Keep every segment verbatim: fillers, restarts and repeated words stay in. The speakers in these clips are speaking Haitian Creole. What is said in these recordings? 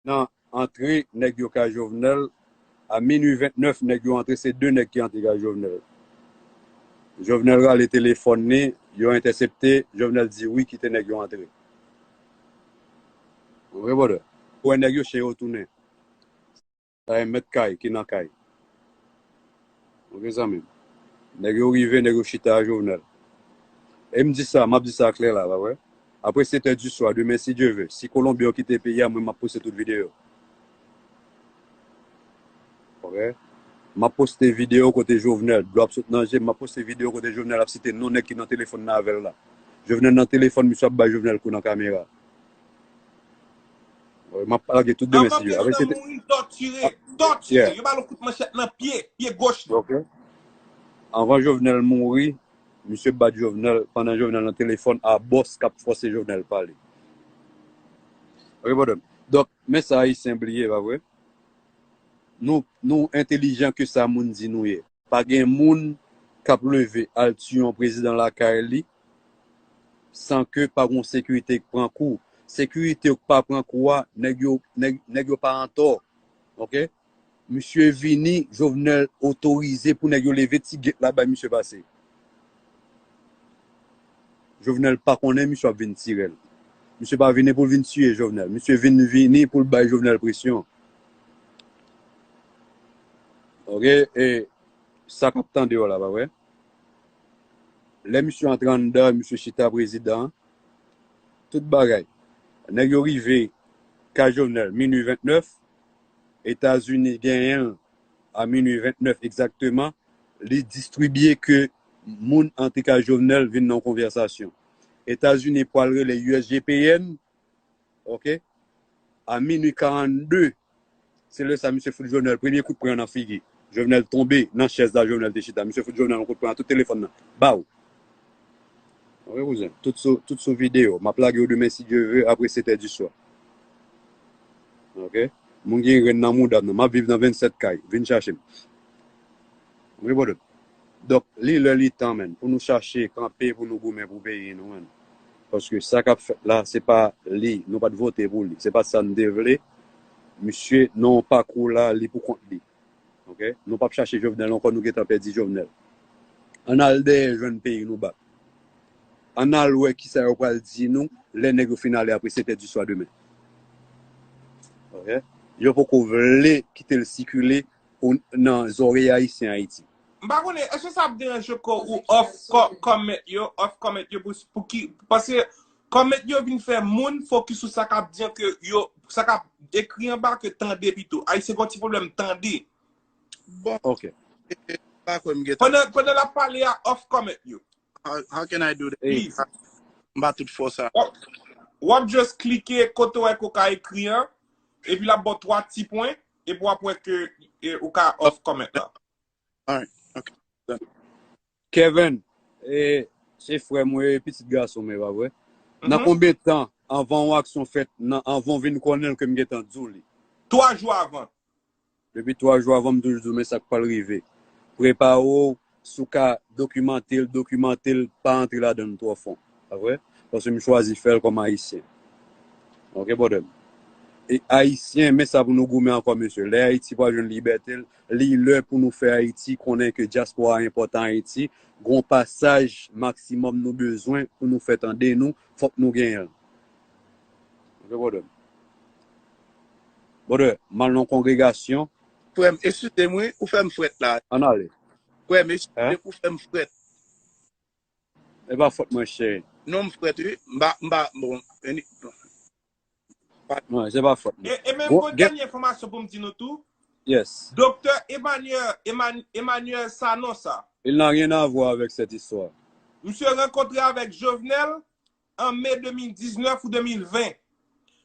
nan antre nèg yo kay Jovenel, a minui vennèf, nèg yo antre, se de nèg ki antre kay Jovenel. Jovenel rale telefòn li, yo entèsepte, Jovenel di wi, kite nèg yo antre. Ou wè, brother? Ou wè nèg yo, chen yo tounen. Sa e mèt kay ki nan kay. Ok, zanmi m. Nèg yo rive, nèg yo chita a Jovenel. E m di sa, m ap di sa klè la, pa vre? Apre sèt è di swa, demen, si Dye ve, si Kolonbyen yo kite peyi a, mwen, m ap poste tout videyo. Ok? M ap poste videyo kote Jovenel, dlo ap sot nan je m, m ap poste videyo kote Jovenel ap site non nèg ki nan telefòn nan avè l la. Jovenel nan telefòn, misye ap bay Jovenel kou nan kamera. Wi, m ap lage tout demen, si Dye ve. Apre, se te- mouri, tòtire, tòtire. Yeah. Yo ba l yon kout manchèt nan pye, pye goch li. Ok. Anvan Jovenel mouri, misye bat Jovenel, pandan Jovenel nan telefòn a bòs k ap fòse Jovenel pale. Ok, brother. Donk, men sa Ayisyen bliye, pa vre? Nou, nou entelijan ke sa moun di nou ye. Pa gen moun k ap leve al tiye yon prezidan lakay li san ke pa gon sekirite k pran kou. Sekirite yo k pa pran kou a, nèg yo, nèg, nèg yo pa antò. Ok? Misye vini, Jovenel otorize pou nèg yo leve ti gate la bay misye pase. Jovenel pa konnen misye ap vin tire l. Misye pa vini pou l vin tiye Jovenel. Misye vin vini pou l bay Jovenel presyon. Ok? E sa k ap tande yo la, pa vre? Lè misye antre anndan, misye chita prezidan, tout bagay. Nèg yo rive kay Jovenel, minui vennèf, Etazini genyen l a minui vennèf egzakteman, li distribye ke moun antre kay Jovenel vin nan yon konvèsasyon. Etazini pral rele U S G P N, ok, a minui karannde, se lè sa misye fout Jovenel premye kout pwen nan figi. Jovenel tonbe nan chèz la Jovenel te chita. Misye fout Jovenel yon kout pwen nan tout telefòn nan. Baw! Ok, kouzen. Tout sou, tout sou videyo. M ap lage yo demen, si Dye ve, apre sèt è di swa. Ok? Moun gen grenn nan mouda m nan. M ap viv nan vennsèt kay. Vin chache m. Wi, brother. Donk, li lè li tan, menn, pou nou chache kanpe, pou nou goumen pou peyi nou, menn. Paske sa k ap fèt la, se pa li. Nou pa t vote pou li. Se pa sa n te vle. Misye nan yon pakou la, li pou kont li. Ok? Nou p ap chache Jovenel ankò, nou gentan pèdi Jovenel. Ann al dèyè jwenn peyi nou bak. Ann al wè kisa yo pral di nou lè nèg yo fin ale apre sèt è di swa demen. Ok? Yo poko vle kite l sikile o-, nan zòrèy ayisyen Ayiti. M pa konnen, èske sa ap deranje kò ou off co-, comment yo, off comment yo pou, pou ki, paske comment yo vin fè moun fokis sou sa k ap di an ke yo, sa k ap ekri anba ke tande pito. Ayisyen gen yon ti pwoblèm tande. Bon. Ok. E, e, pa kwè m gentan. Pandan, pandan l ap pale a, off comment yo. How, how can I do that? Please. M pa tout fò sa. W ap, w ap just klike kote w wè ke w ka ekri an, epi l ap ba w twa ti pwen, epi w ap wè ke, e, ou ka off comment la. Alright. Ok. Done. Kevin, e, se frè mwen, e pitit gason mwen, pa vre? Nan konbyen tan anvan yon aksyon fèt, nan, anvan w vin konnen l ke m gentan di w li? Twa jou avan. Depi twa jou avan, m toujou di w, men sa k pral rive. Prepare w, si w ka dokimante l, dokimante l, pa antre ladan l twò fon. Pa vre? Paske m chwazi fè l kòm Ayisyen. Ok, brother m. E Ayisyen, men sa pou nou goumen ankò, mesye. Lè Ayiti pral jwenn libète l, li lè pou nou fè Ayiti konnen ke dyaspora a enpòtan Ayiti. Gon pasaj maksimòm nou bezwen pou nou fè tande nou, fòk nou genyen l. Ok, brother m. Brother, m al nan kongregasyon. Frè m, eskize m wi, ou fè m frèt la. Ann ale. Frè m, eskize m, ou fè m frèt. E pa fòt mwen, cheri. Non, m frèt wi. M pa, m pa, bon, any-, non. Non, se pa fòt mwen. E, e menm gon dènye enfòmasyon pou m di nou tou. Yes. Doktè Emmanuel, Eman-, Emmanuel Sanon sa. Il n'a rien à voir avec cette histoire. Misye rankontre avèk Jovenel an me de mil diznèf ou de mil ven.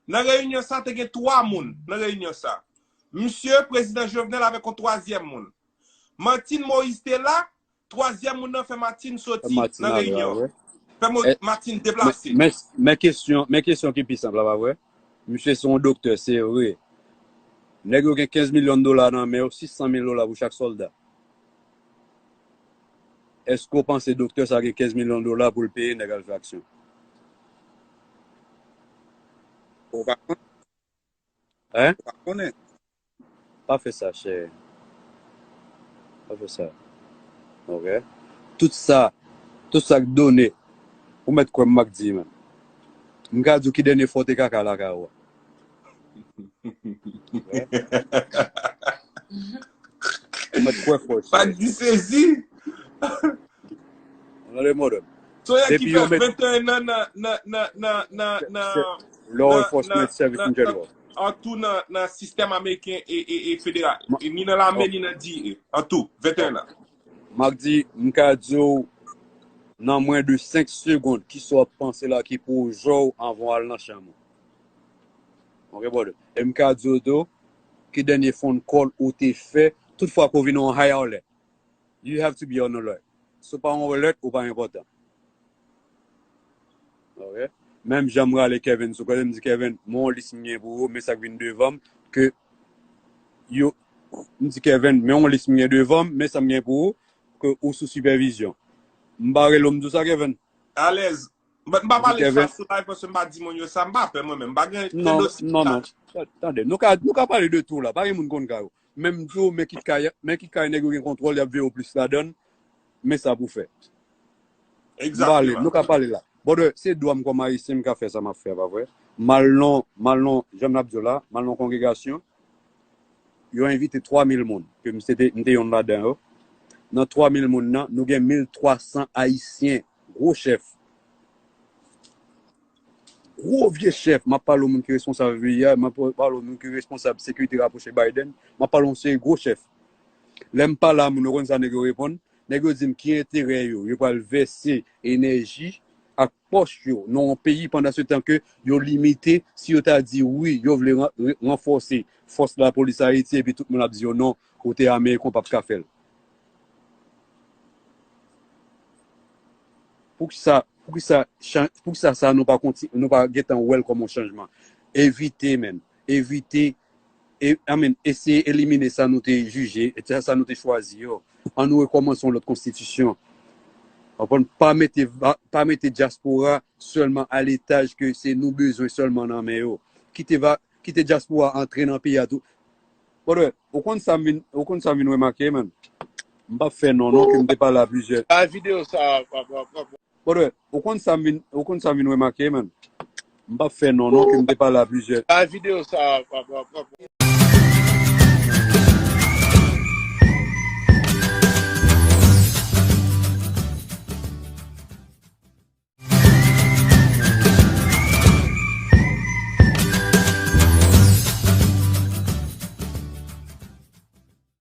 Nan reyinyon sa, te gen twa moun nan reyinyon sa. Misye, prezidan Jovenel avèk yon twazyèm moun. Martine Moïse te la, twazyèm moun nan fè Martine soti nan reyinyon. Fè Mo-, Martine deplase. Men, men kesyon, men kesyon ki pi senp la, pa vre? Misye se yon doktè, se vre. Nèg yo gen kenz milyon dola nan men yo, sis san mil dola pou chak sòlda. Èske w panse doktè sa gen kenz milyon dola pou l peye nèg al fè aksyon? Ou pa konn. Hein? Ou pa konnen. Pa fè sa, chè. Pa fè sa. Ok? Tout sa, tout sa k done, ou mèt kwè m, Mack D, menm. M ka di w ki dènye fwa w te kaka lakay ou a. Ok? Ou mèt kwè fò, chè. Mack D sezi. Ou tande, modèl. Soyè ki Depi fè yo met venteyen an nan, nan, nan, nan, nan, nan, law nan, enforcement nan, service nan, in general. An tou nan, nan sistèm ameriken e, e, e federal. Ma- E ni nan lame, Ok. Ni nan D E A. An tou, venteyen an. Mack D, m ka di w, nan mwen de senk segonn, kisa w ap panse la ki pou w jwe w anvan w al nan chanm ou. Ok, brother? E m ka di w tou, ki dènye phone call ou te fè, tout fwa ke w vin yon high alert, you have to be on alert. Si w pa on alert, ou pa enpòtan. Ok? Menm jan m rale Kevin sou kote, m di, Kevin, men yon lis m gen pou ou, men sa k vin devan m, ke yo, m di, Kevin, men yon lis m gen devan m, men sa m gen pou ou, ke ou sou sipèvizyon. M pa rele w, m di w sa, Kevin. Alèz. But m pa M di, pale sa Kevin. Sou live paske m pa di moun yo sa, m pa pè mwen menm. M pa gen Non, tendansi non, sa. Non. Tande, nou ka, nou ka pale de tou la. Pa gen moun konn kay ou. Menm di w, men kit kay, men kit kay nèg yo gen kontwòl, y ap veye w plis ladan, men sa pou fè. M pale, Egzakteman. Nou ka pale la. Brother, se dwa m kòm Ayisyen, m ka fè sa m ap fè, pa vre? M al nan, m al nan, jan m ap di w la, m al nan kongregasyon, yo envite twa mil moun, ke m se te, m te yonn ladan yo. Nan twa mil moun nan, nou gen mil twa san Ayisyen, gwo chèf. Gwo vye chèf, m ap pale w moun ki responsab V I A, m ap pale w moun ki responsab sekirite rapwoche Biden, m ap pale w yon seri gwo chèf. Lè m pale a moun, ou konn sa nèg yo reponn? Nèg yo di m ki enterè yo, yo pral vèse enèji ak pòch yo nan yon peyi pandan se tan ke yo limite, si yo ta di wi, yo vle ran- re- ranfòse fòs lapolis Ayiti, epi tout moun ap di yo non, kote Ameriken w p ap ka fè l. Poukisa, poukisa, chan- poukisa sa nou pa konti, nou pa gentan wè l kòm yon chanjman? Evite, menm. Evite, e, I mean, eseye elimine sa nou te jije, e sa, sa nou te chwazi yo. Ann nou rekòmanse yon lòt konstitisyon. Konprann? Pa mete, va- pa mete dyaspora sèlman a letaj ke se nou bezwen sèlman nan men yo. Kite, va, kite dyaspora antre nan peyi a tou. Brother, ou konn sa m vin, ou konn sa m vin remake, man? M p ap fè non, non, ke m te pale a plizyè. Bay videyo sa, papa, papa. Brother, ou konn sa m vin, ou konn sa m vin remake, man? M p ap fè non, non, ke m te pale a plizyè. Bay videyo sa, papa, papa.